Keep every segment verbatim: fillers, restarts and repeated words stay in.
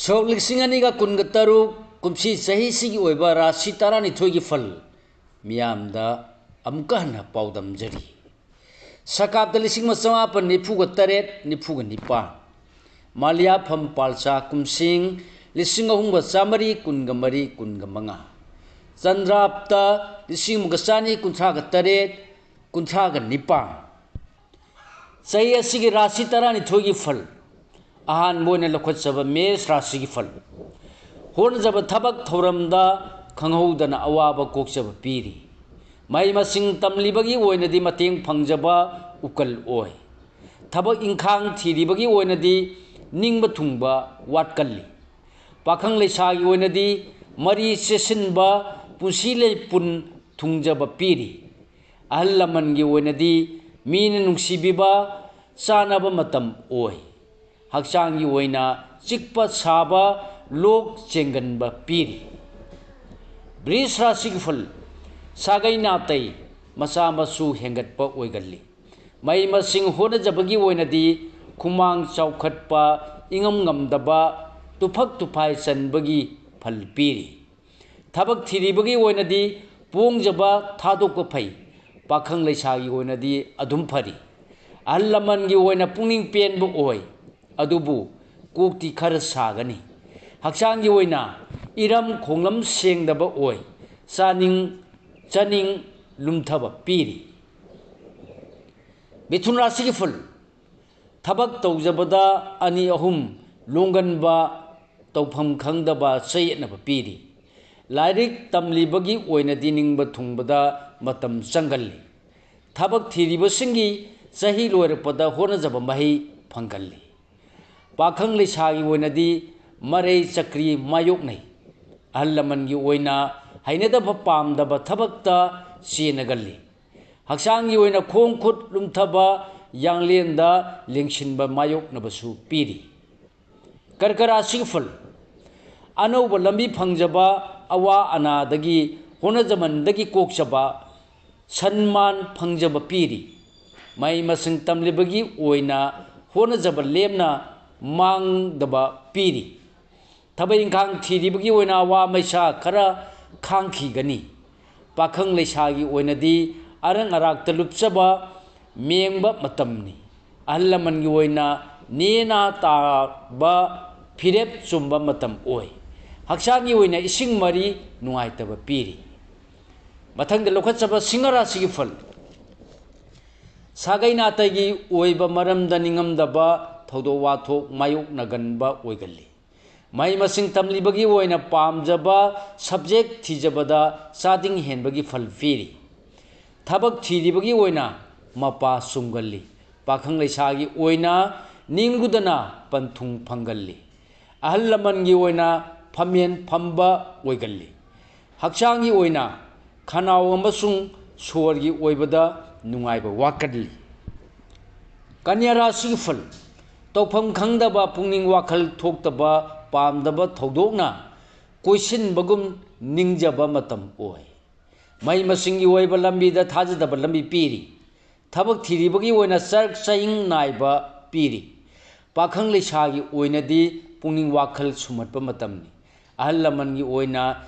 ꯁꯣꯛ ꯂꯤꯁꯤꯡ ꯑꯅꯤꯒ ꯀꯨꯟꯒ ꯇꯔꯨꯛ ꯀꯨꯝꯁꯤ ꯆꯍꯤꯁꯤꯒꯤ ꯑꯣꯏꯕ ꯔꯥꯁꯤ ꯇꯔꯥꯅꯤꯊꯣꯏꯒꯤ ꯐꯜ ꯃꯤꯌꯥꯝꯗ ꯑꯃꯨꯛꯀ ꯍꯟꯅ ꯄꯥꯎꯗꯝꯖꯔꯤ꯫ ꯁꯀꯥꯞꯇ ꯂꯤꯁꯤꯡ ꯑꯃ ꯆꯃꯥꯄꯟ ꯅꯤꯐꯨꯒ ꯇꯔꯦꯠ, ꯅꯤꯐꯨꯒ ꯅꯤꯄꯥꯟ꯫ ꯃꯥꯂꯤꯌꯥꯐꯝ ꯄꯥꯜꯆꯥ ꯀꯨꯝꯁꯤꯡ ꯂꯤꯁꯤꯡ ꯑꯍꯨꯝꯒ ꯆꯥꯃꯔꯤ ꯀꯨꯟꯒ ꯃꯔꯤ, ꯀꯨꯟꯒ ꯃꯉꯥ꯫ ꯆꯟꯗ꯭ꯔꯥꯞꯇ ꯂꯤꯁꯤꯡ ꯑꯃꯒ ꯆꯥꯅꯤ ꯀꯨꯟꯊ꯭ꯔꯥꯒ ꯇꯔꯦꯠ, ꯀꯨꯟꯊ꯭ꯔꯥꯒ ꯅꯤꯄꯥꯟ꯫ ꯆꯍꯤ ꯑꯁꯤꯒꯤ ꯔꯥꯁꯤ ꯇꯔꯥꯅꯤꯊꯣꯏꯒꯤ ꯐꯜ꯫ ꯑꯍꯥꯟꯕ ꯑꯣꯏꯅ ꯂꯧꯈꯠꯆꯕ ꯃꯦꯁ ꯔꯥꯁꯤꯒꯤ ꯐꯜ꯫ ꯍꯣꯠꯅꯖꯕ ꯊꯕꯛ ꯊꯧꯔꯝꯗ ꯈꯪꯍꯧꯗꯅ ꯑꯋꯥꯕ ꯀꯣꯛꯆꯕ ꯄꯤꯔꯤ꯫ ꯃꯍꯩ ꯃꯁꯤꯡ ꯇꯝꯂꯤꯕꯒꯤ ꯑꯣꯏꯅꯗꯤ ꯃꯇꯦꯡ ꯐꯪꯖꯕ ꯎꯀꯜ ꯑꯣꯏ꯫ ꯊꯕꯛ ꯏꯪꯈꯥꯡ ꯊꯤꯔꯤꯕꯒꯤ ꯑꯣꯏꯅꯗꯤ ꯅꯤꯡꯕ ꯊꯨꯡꯕ ꯋꯥꯠꯀꯜꯂꯤ꯫ ꯄꯥꯈꯪ ꯂꯩꯁꯥꯒꯤ ꯑꯣꯏꯅꯗꯤ ꯃꯔꯤ ꯆꯦꯁꯤꯟꯕ ꯄꯨꯟꯁꯤ ꯂꯩꯄꯨꯟ ꯊꯨꯡꯖꯕ ꯄꯤꯔꯤ꯫ ꯑꯍꯜ ꯂꯃꯟꯒꯤ ꯑꯣꯏꯅꯗꯤ ꯃꯤꯅ ꯅꯨꯡꯁꯤꯕꯤꯕ ꯆꯥꯅꯕ ꯃꯇꯝ ꯑꯣꯏ꯫ ꯍꯛꯆꯥꯡꯒꯤ ꯑꯣꯏꯅ ꯆꯤꯛꯄ ꯁꯥꯕ, ꯂꯣꯛ ꯆꯦꯟꯒꯟꯕ ꯄꯤꯔꯤ꯫ ꯕ꯭ꯔꯤꯖ ꯔꯥꯁꯤꯒꯤ ꯐꯜ꯫ ꯁꯥꯒꯩ ꯅꯥꯇꯩ ꯃꯆꯥ ꯃꯁꯨ ꯍꯦꯟꯒꯠꯄ ꯑꯣꯏꯒꯜꯂꯤ꯫ ꯃꯍꯩ ꯃꯁꯤꯡ ꯍꯣꯠꯅꯖꯕꯒꯤ ꯑꯣꯏꯅꯗꯤ ꯈꯨꯃꯥꯡ ꯆꯥꯎꯈꯠꯄ, ꯏꯉꯝ ꯉꯝꯗꯕ, ꯇꯨꯐꯛ ꯇꯨꯐꯥꯏ ꯆꯟꯕꯒꯤ ꯐꯜ ꯄꯤꯔꯤ꯫ ꯊꯕꯛ ꯊꯤꯔꯤꯕꯒꯤ ꯑꯣꯏꯅꯗꯤ ꯄꯣꯡꯖꯕ ꯊꯥꯗꯣꯛꯄ ꯐꯩ꯫ ꯄꯥꯈꯪ ꯂꯩꯁꯥꯒꯤ ꯑꯣꯏꯅꯗꯤ ꯑꯗꯨꯝ ꯐꯔꯤ꯫ ꯑꯍꯜ ꯂꯃꯟꯒꯤ ꯑꯣꯏꯅ ꯄꯨꯛꯅꯤꯡ ꯄꯦꯟꯕ ꯑꯣꯏ, ꯑꯗꯨꯕꯨ ꯀꯣꯛꯇꯤ ꯈꯔ ꯁꯥꯒꯅꯤ꯫ ꯍꯛꯆꯥꯡꯒꯤ ꯑꯣꯏꯅ ꯏꯔꯝ ꯈꯣꯡꯂꯝ ꯁꯦꯡꯗꯕ ꯑꯣꯏ꯫ ꯆꯥꯅꯤꯡ ꯆꯥꯅꯤꯡ ꯂꯨꯝꯊꯕ ꯄꯤꯔꯤ꯫ ꯃꯤꯊꯨꯟ ꯔꯥꯁꯤꯒꯤ ꯐꯜ꯫ ꯊꯕꯛ ꯇꯧꯖꯕꯗ ꯑꯅꯤ ꯑꯍꯨꯝ ꯂꯣꯡꯒꯟꯕ, ꯇꯧꯐꯝ ꯈꯪꯗꯕ ꯆꯌꯦꯠꯅꯕ ꯄꯤꯔꯤ꯫ ꯂꯥꯏꯔꯤꯛ ꯇꯝꯂꯤꯕꯒꯤ ꯑꯣꯏꯅꯗꯤ ꯅꯤꯡꯕ ꯊꯨꯡꯕꯗ ꯃꯇꯝ ꯆꯪꯒꯜꯂꯤ꯫ ꯊꯕꯛ ꯊꯤꯔꯤꯕꯁꯤꯡꯒꯤ ꯆꯍꯤ ꯂꯣꯏꯔꯛꯄꯗ ꯍꯣꯠꯅꯖꯕ ꯃꯍꯩ ꯐꯪꯒꯜꯂꯤ꯫ ꯄꯥꯈꯪ ꯂꯩꯁꯥꯒꯤ ꯑꯣꯏꯅꯗꯤ ꯃꯔꯩ ꯆꯀ꯭ꯔꯤ ꯃꯥꯌꯣꯛꯅꯩ꯫ ꯑꯍꯜ ꯂꯃꯟꯒꯤ ꯑꯣꯏꯅ ꯍꯩꯅꯗꯕ ꯄꯥꯝꯗꯕ ꯊꯕꯛꯇ ꯆꯦꯟꯅꯒꯜꯂꯤ꯫ ꯍꯛꯆꯥꯡꯒꯤ ꯑꯣꯏꯅ ꯈꯣꯡ ꯈꯨꯠ ꯂꯨꯝꯊꯕ, ꯌꯥꯡꯂꯦꯟꯗ ꯂꯦꯡꯁꯤꯟꯕ ꯃꯥꯌꯣꯛꯅꯕꯁꯨ ꯄꯤꯔꯤ꯫ ꯀꯔꯀ ꯔꯥꯁꯤꯒꯤ ꯐꯜ꯫ ꯑꯅꯧꯕ ꯂꯝꯕꯤ ꯐꯪꯖꯕ, ꯑꯋꯥ ꯑꯅꯥꯗꯒꯤ ꯍꯣꯠꯅꯖꯃꯟꯗꯒꯤ ꯀꯣꯛꯆꯕ, ꯁꯟꯃꯥꯟ ꯐꯪꯖꯕ ꯄꯤꯔꯤ꯫ ꯃꯍꯩ ꯃꯁꯤꯡ ꯇꯝꯂꯤꯕꯒꯤ ꯑꯣꯏꯅ ꯍꯣꯠꯅꯖꯕ ꯂꯦꯝꯅ ꯃꯥꯡꯗꯕ ꯄꯤꯔꯤ꯫ ꯊꯕꯛ ꯏꯪꯈꯥꯡ ꯊꯤꯔꯤꯕꯒꯤ ꯑꯣꯏꯅ ꯑꯋꯥ ꯃꯩꯁꯥ ꯈꯔ ꯈꯥꯡꯈꯤꯒꯅꯤ꯫ ꯄꯥꯈꯪ ꯂꯩꯁꯥꯒꯤ ꯑꯣꯏꯅꯗꯤ ꯑꯔꯪ ꯑꯔꯥꯛꯇ ꯂꯨꯞꯆꯕ, ꯃꯦꯡꯕ ꯃꯇꯝꯅꯤ꯫ ꯑꯍꯜ ꯂꯃꯟꯒꯤ ꯑꯣꯏꯅ ꯅꯦꯅꯥ ꯇꯥꯕ, ꯐꯤꯔꯦꯞ ꯆꯨꯝꯕ ꯃꯇꯝ ꯑꯣꯏ꯫ ꯍꯛꯆꯥꯡꯒꯤ ꯑꯣꯏꯅ ꯏꯁꯤꯡ ꯃꯔꯤ ꯅꯨꯡꯉꯥꯏꯇꯕ ꯄꯤꯔꯤ꯫ ꯃꯊꯪꯗ ꯂꯧꯈꯠꯆꯕ ꯁꯤꯡꯍ ꯔꯥꯁꯤꯒꯤ ꯐꯜ꯫ ꯁꯥꯒꯩ ꯅꯥꯇꯩꯒꯤ ꯑꯣꯏꯕ ꯃꯔꯝꯗ ꯅꯤꯡꯉꯝꯗꯕ ꯊꯧꯗꯣꯛ ꯋꯥꯊꯣꯛ ꯃꯥꯌꯣꯛꯅꯒꯟꯕ ꯑꯣꯏꯒꯜꯂꯤ꯫ ꯃꯍꯩ ꯃꯁꯤꯡ ꯇꯝꯂꯤꯕꯒꯤ ꯑꯣꯏꯅ ꯄꯥꯝꯖꯕ subject ꯊꯤꯖꯕꯗ ꯆꯥꯗꯤꯡ ꯍꯦꯟꯕꯒꯤ ꯐꯜ ꯄꯤꯔꯤ꯫ ꯊꯕꯛ ꯊꯤꯔꯤꯕꯒꯤ ꯑꯣꯏꯅ ꯃꯄꯥ ꯆꯨꯝꯒꯜꯂꯤ꯫ ꯄꯥꯈꯪ ꯂꯩꯁꯥꯒꯤ ꯑꯣꯏꯅ ꯅꯤꯡꯒꯨꯗꯅ ꯄꯟꯊꯨꯡ ꯐꯪꯒꯜꯂꯤ꯫ ꯑꯍꯜ ꯂꯃꯟꯒꯤ ꯑꯣꯏꯅ ꯐꯝꯃꯦꯟ ꯐꯝꯕ ꯑꯣꯏꯒꯜꯂꯤ꯫ ꯍꯛꯆꯥꯡꯒꯤ ꯑꯣꯏꯅ ꯈꯅꯥꯎ ꯑꯃꯁꯨꯡ ꯁꯣꯔꯒꯤ ꯑꯣꯏꯕꯗ ꯅꯨꯡꯉꯥꯏꯕ ꯋꯥꯠꯀꯜꯂꯤ꯫ ꯀꯟꯌꯥ ꯔꯥꯁꯤꯒꯤ ꯐꯜ꯫ ꯇꯧꯐꯝ ꯈꯪꯗꯕ, ꯄꯨꯛꯅꯤꯡ ꯋꯥꯈꯜ ꯊꯣꯛꯇꯕ, ꯄꯥꯝꯗꯕ ꯊꯧꯗꯣꯛꯅ ꯀꯣꯏꯁꯤꯟꯕꯒꯨꯝ ꯅꯤꯡꯖꯕ ꯃꯇꯝ ꯑꯣꯏ꯫ ꯃꯍꯩ ꯃꯁꯤꯡꯒꯤ ꯑꯣꯏꯕ ꯂꯝꯕꯤꯗ ꯊꯥꯖꯗꯕ ꯂꯝꯕꯤ ꯄꯤꯔꯤ꯫ ꯊꯕꯛ ꯊꯤꯔꯤꯕꯒꯤ ꯑꯣꯏꯅ ꯆꯔꯛ ꯆꯍꯤꯡ ꯅꯥꯏꯕ ꯄꯤꯔꯤ꯫ ꯄꯥꯈꯪ ꯂꯩꯁꯥꯒꯤ ꯑꯣꯏꯅꯗꯤ ꯄꯨꯛꯅꯤꯡ ꯋꯥꯈꯜ ꯁꯨꯝꯍꯠꯄ ꯃꯇꯝꯅꯤ꯫ ꯑꯍꯜ ꯂꯃꯟꯒꯤ ꯑꯣꯏꯅ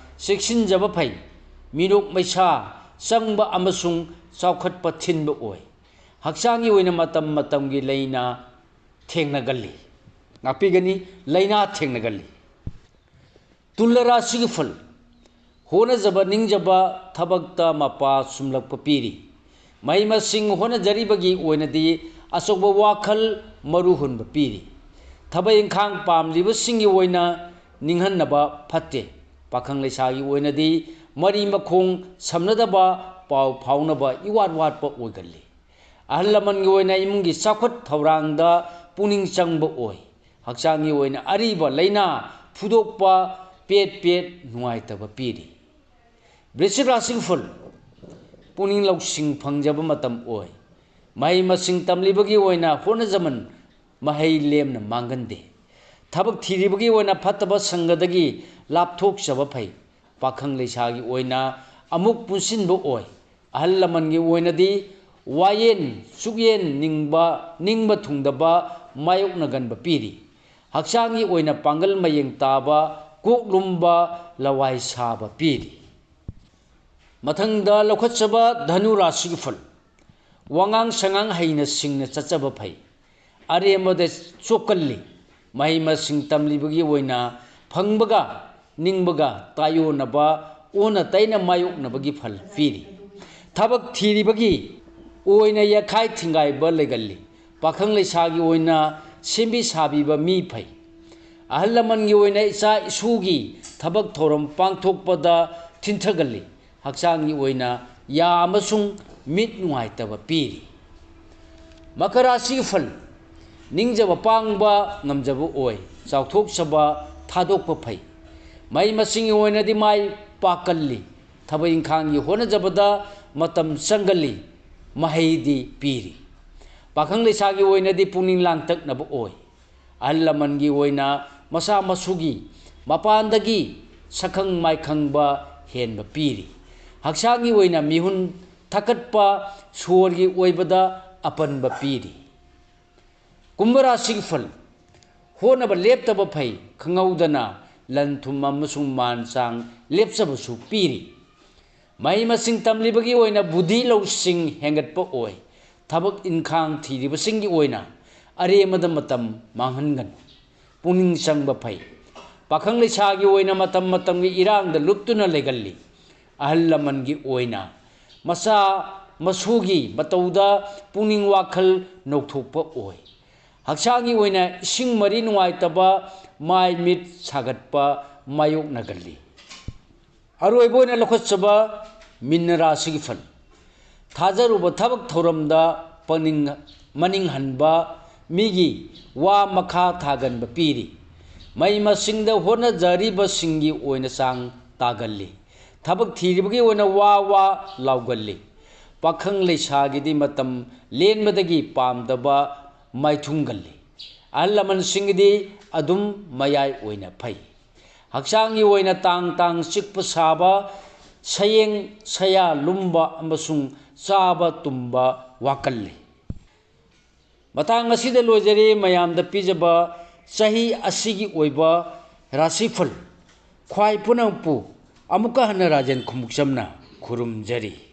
ꯆꯦꯛꯁꯤꯟꯖꯕ ꯐꯩ꯫ ꯃꯤꯅꯣꯛ ꯃꯩꯁꯥ ꯆꯪꯕ ꯑꯃꯁꯨꯡ ꯆꯥꯎꯈꯠꯄ ꯊꯤꯟꯕ ꯑꯣꯏ꯫ ꯍꯛꯆꯥꯡꯒꯤ ꯑꯣꯏꯅ ꯃꯇꯝ ꯃꯇꯝꯒꯤ ꯂꯥꯏꯅꯥ ꯊꯦꯡꯅꯒꯜꯂꯤ꯫ ꯉꯥꯛꯄꯤꯒꯅꯤ, ꯂꯥꯏꯅꯥ ꯊꯦꯡꯅꯒꯜꯂꯤ꯫ ꯇꯨꯂꯥ ꯔꯥꯁꯤꯒꯤ ꯐꯜ꯫ ꯍꯣꯠꯅꯖꯕ ꯅꯤꯡꯖꯕ ꯊꯕꯛꯇ ꯃꯄꯥ ꯆꯨꯝꯂꯛꯄ ꯄꯤꯔꯤ꯫ ꯃꯍꯩ ꯃꯁꯤꯡ ꯍꯣꯠꯅꯖꯔꯤꯕꯒꯤ ꯑꯣꯏꯅꯗꯤ ꯑꯆꯧꯕ ꯋꯥꯈꯜ ꯃꯔꯨ ꯍꯨꯟꯕ ꯄꯤꯔꯤ꯫ ꯊꯕꯛ ꯏꯪꯈꯥꯡ ꯄꯥꯝꯂꯤꯕꯁꯤꯡꯒꯤ ꯑꯣꯏꯅ ꯅꯤꯡꯍꯟꯅꯕ ꯐꯠꯇꯦ꯫ ꯄꯥꯈꯪ ꯂꯩꯁꯥꯒꯤ ꯑꯣꯏꯅꯗꯤ ꯃꯔꯤ ꯃꯈꯣꯡ ꯁꯝꯅꯗꯕ, ꯄꯥꯎ ꯐꯥꯎꯅꯕ ꯏꯋꯥꯠ ꯋꯥꯠꯄ ꯑꯣꯏꯒꯜꯂꯤ꯫ ꯑꯍꯜ ꯂꯃꯟꯒꯤ ꯑꯣꯏꯅ ꯏꯃꯨꯡꯒꯤ ꯆꯥꯎꯈꯠ ꯊꯧꯔꯥꯡꯗ ꯄꯨꯛꯅꯤꯡ ꯆꯪꯕ ꯑꯣꯏ꯫ ꯍꯛꯆꯥꯡꯒꯤ ꯑꯣꯏꯅ ꯑꯔꯤꯕ ꯂꯥꯏꯅꯥ ꯐꯨꯗꯣꯛꯄ, ꯄꯦꯠ ꯄꯦꯠ ꯅꯨꯡꯉꯥꯏꯇꯕ ꯄꯤꯔꯤ꯫ ꯕ꯭ꯔꯤꯁꯤꯛ ꯔꯥꯁꯤꯒꯤ ꯐꯜ꯫ ꯄꯨꯛꯅꯤꯡ ꯂꯧꯁꯤꯡ ꯐꯪꯖꯕ ꯃꯇꯝ ꯑꯣꯏ꯫ ꯃꯍꯩ ꯃꯁꯤꯡ ꯇꯝꯂꯤꯕꯒꯤ ꯑꯣꯏꯅ ꯍꯣꯠꯅꯖꯃꯟ ꯃꯍꯩ ꯂꯦꯝꯅ ꯃꯥꯡꯒꯟꯗꯦ꯫ ꯊꯕꯛ ꯊꯤꯔꯤꯕꯒꯤ ꯑꯣꯏꯅ ꯐꯠꯇꯕ ꯁꯪꯒꯗꯒꯤ ꯂꯥꯞꯊꯣꯛꯆꯕ ꯐꯩ꯫ ꯄꯥꯈꯪ ꯂꯩꯁꯥꯒꯤ ꯑꯣꯏꯅ ꯑꯃꯨꯛ ꯄꯨꯟꯁꯤꯟꯕ ꯑꯣꯏ꯫ ꯑꯍꯜ ꯂꯃꯟꯒꯤ ꯑꯣꯏꯅꯗꯤ ꯋꯥꯌꯦꯟ ꯆꯨꯛꯌꯦꯟ ꯅꯤꯡꯕ, ꯅꯤꯡꯕ ꯊꯨꯡꯗꯕ ꯃꯥꯌꯣꯛꯅꯒꯟꯕ ꯄꯤꯔꯤ꯫ ꯍꯛꯆꯥꯡꯒꯤ ꯑꯣꯏꯅ ꯄꯥꯡꯒꯜ ꯃꯌꯦꯡ ꯇꯥꯕ, ꯀꯣꯛ ꯂꯨꯝꯕ, ꯂꯋꯥꯏ ꯁꯥꯕ ꯄꯤꯔꯤ꯫ ꯃꯊꯪꯗ ꯂꯧꯈꯠꯆꯕ ꯙꯅꯨ ꯔꯥꯁꯤꯒꯤ ꯐꯜ꯫ ꯋꯥꯉꯥꯡ ꯁꯉꯥꯡ ꯍꯩꯅ ꯁꯤꯡꯅ ꯆꯠꯆꯕ ꯐꯩ꯫ ꯑꯔꯦꯝꯕꯗ ꯆꯣꯛꯀꯜꯂꯤ꯫ ꯃꯍꯩ ꯃꯁꯤꯡ ꯇꯝꯂꯤꯕꯒꯤ ꯑꯣꯏꯅ ꯐꯪꯕꯒ ꯅꯤꯡꯕꯒ ꯇꯥꯏꯑꯣꯟꯅꯕ, ꯑꯣꯟꯅ ꯇꯩꯅ ꯃꯥꯌꯣꯛꯅꯕꯒꯤ ꯐꯜ ꯄꯤꯔꯤ꯫ ꯊꯕꯛ ꯊꯤꯔꯤꯕꯒꯤ ꯑꯣꯏꯅ ꯌꯥꯈꯥꯏ ꯊꯤꯡꯒꯥꯏꯕ ꯂꯩꯒꯜꯂꯤ꯫ ꯄꯥꯈꯪ ꯂꯩꯁꯥꯒꯤ ꯑꯣꯏꯅ ꯁꯦꯝꯕꯤ ꯁꯥꯕꯤꯕ ꯃꯤ ꯐꯩ꯫ ꯑꯍꯜ ꯂꯃꯟꯒꯤ ꯑꯣꯏꯅ ꯏꯆꯥ ꯏꯁꯨꯒꯤ ꯊꯕꯛ ꯊꯧꯔꯝ ꯄꯥꯡꯊꯣꯛꯄꯗ ꯊꯤꯟꯊꯒꯜꯂꯤ꯫ ꯍꯛꯆꯥꯡꯒꯤ ꯑꯣꯏꯅ ꯌꯥ ꯑꯃꯁꯨꯡ ꯃꯤꯠ ꯅꯨꯡꯉꯥꯏꯇꯕ ꯄꯤꯔꯤ꯫ ꯃꯀꯔ ꯔꯥꯁꯤꯒꯤ ꯐꯜ꯫ ꯅꯤꯡꯖꯕ ꯄꯥꯡꯕ ꯉꯝꯖꯕ ꯑꯣꯏ꯫ ꯆꯥꯎꯊꯣꯛꯆꯕ ꯊꯥꯗꯣꯛꯄ ꯐꯩ꯫ ꯃꯍꯩ ꯃꯁꯤꯡꯒꯤ ꯑꯣꯏꯅꯗꯤ ꯃꯥꯏ ꯄꯥꯛꯀꯜꯂꯤ꯫ ꯊꯕꯛ ꯏꯪꯈꯥꯡꯒꯤ ꯍꯣꯠꯅꯖꯕꯗ ꯃꯇꯝ ꯆꯪꯒꯜꯂꯤ꯫ ꯃꯍꯩꯗꯤ ꯄꯤꯔꯤ꯫ ꯄꯥꯈꯪ ꯂꯩꯁꯥꯒꯤ ꯑꯣꯏꯅꯗꯤ ꯄꯨꯛꯅꯤꯡ ꯂꯥꯡꯇꯛꯅꯕ ꯑꯣꯏ꯫ ꯑꯍꯜ ꯂꯃꯟꯒꯤ ꯑꯣꯏꯅ ꯃꯆꯥ ꯃꯁꯨꯒꯤ ꯃꯄꯥꯟꯗꯒꯤ ꯁꯛꯈꯪ ꯃꯥꯏꯈꯪꯕ ꯍꯦꯟꯕ ꯄꯤꯔꯤ꯫ ꯍꯛꯆꯥꯡꯒꯤ ꯑꯣꯏꯅ ꯃꯤꯍꯨꯟ ꯊꯀꯠꯄ, ꯁꯣꯔꯒꯤ ꯑꯣꯏꯕꯗ ꯑꯄꯟꯕ ꯄꯤꯔꯤ꯫ ꯀꯨꯝꯚ ꯔꯥꯁꯤꯒꯤ ꯐꯜ꯫ ꯍꯣꯠꯅꯕ ꯂꯦꯞꯇꯕ ꯐꯩ꯫ ꯈꯪꯍꯧꯗꯅ ꯂꯟ ꯊꯨꯝ ꯑꯃꯁꯨꯡ ꯃꯥꯟ ꯆꯥꯡ ꯂꯦꯞꯆꯕꯁꯨ ꯄꯤꯔꯤ꯫ ꯃꯍꯩ ꯃꯁꯤꯡ ꯇꯝꯂꯤꯕꯒꯤ ꯑꯣꯏꯅ ꯕꯨꯙꯤ ꯂꯧꯁꯤꯡ ꯍꯦꯟꯒꯠꯄ ꯑꯣꯏ꯫ ꯊꯕꯛ ꯏꯟꯈꯥꯡ ꯊꯤꯔꯤꯕꯁꯤꯡꯒꯤ ꯑꯣꯏꯅ ꯑꯔꯦꯝꯕꯗ ꯃꯇꯝ ꯃꯥꯡꯍꯟꯒꯅꯨ꯫ ꯄꯨꯛꯅꯤꯡ ꯆꯪꯕ ꯐꯩ꯫ ꯄꯥꯈꯪ ꯂꯩꯁꯥꯒꯤ ꯑꯣꯏꯅ ꯃꯇꯝ ꯃꯇꯝꯒꯤ ꯏꯔꯥꯡꯗ ꯂꯨꯞꯇꯨꯅ ꯂꯩꯒꯜꯂꯤ꯫ ꯑꯍꯜ ꯂꯃꯟꯒꯤ ꯑꯣꯏꯅ ꯃꯆꯥ ꯃꯁꯨꯒꯤ ꯃꯇꯧꯗ ꯄꯨꯛꯅꯤꯡ ꯋꯥꯈꯜ ꯅꯧꯊꯣꯛꯄ ꯑꯣꯏ꯫ ꯍꯛꯆꯥꯡꯒꯤ ꯑꯣꯏꯅ ꯏꯁꯤꯡ ꯃꯔꯤ ꯅꯨꯡꯉꯥꯏꯇꯕ, ꯃꯥꯏ ꯃꯤꯠ ꯁꯥꯒꯠꯄ ꯃꯥꯌꯣꯛꯅꯒꯜꯂꯤ꯫ ꯑꯔꯣꯏꯕ ꯑꯣꯏꯅ ꯂꯧꯈꯠꯆꯕ ꯃꯤꯟꯅ ꯔꯥꯁꯤꯒꯤ ꯐꯜ꯫ ꯊꯥꯖꯔꯨꯕ ꯊꯕꯛ ꯊꯧꯔꯝꯗ ꯄꯅꯤꯡ-, ꯃꯅꯤꯡ ꯍꯟꯕ, ꯃꯤꯒꯤ ꯋꯥ ꯃꯈꯥ ꯊꯥꯒꯟꯕ ꯄꯤꯔꯤ꯫ ꯃꯍꯩ ꯃꯁꯤꯡꯗ ꯍꯣꯠꯅꯖꯔꯤꯕꯁꯤꯡꯒꯤ ꯑꯣꯏꯅ ꯆꯥꯡ ꯇꯥꯒꯜꯂꯤ꯫ ꯊꯕꯛ ꯊꯤꯔꯤꯕꯒꯤ ꯑꯣꯏꯅ ꯋꯥ ꯋꯥ ꯂꯥꯎꯒꯜꯂꯤ꯫ ꯄꯥꯈꯪ ꯂꯩꯁꯥꯒꯤꯗꯤ ꯃꯇꯝ ꯂꯦꯟꯕꯗꯒꯤ ꯄꯥꯝꯗꯕ ꯃꯥꯏꯊꯨꯡꯒꯜꯂꯤ꯫ ꯑꯍꯜ ꯂꯃꯟꯁꯤꯡꯒꯤꯗꯤ ꯑꯗꯨꯝ ꯃꯌꯥꯏ ꯑꯣꯏꯅ ꯐꯩ꯫ ꯍꯛꯆꯥꯡꯒꯤ ꯑꯣꯏꯅ ꯇꯥꯡ ꯇꯥꯡ ꯆꯤꯛꯄ ꯁꯥꯕ, ꯁꯌꯦꯡ ꯁꯌꯥ ꯂꯨꯝꯕ ꯑꯃꯁꯨꯡ ꯆꯥꯕ ꯇꯨꯝꯕ ꯋꯥꯀꯜꯂꯤ꯫ ꯃꯇꯥꯡ ꯑꯁꯤꯗ ꯂꯣꯏꯖꯔꯦ꯫ ꯃꯌꯥꯝꯗ ꯄꯤꯖꯕ ꯆꯍꯤ ꯑꯁꯤꯒꯤ ꯑꯣꯏꯕ ꯔꯥꯁꯤꯐꯜ ꯈ꯭ꯋꯥꯏ ꯄꯨꯝꯅꯃꯛꯄꯨ ꯑꯃꯨꯛꯀ ꯍꯟꯅ ꯔꯥꯖꯦꯟ ꯈꯨꯃꯨꯛꯆꯝꯅ ꯈꯨꯔꯨꯝꯖꯔꯤ꯫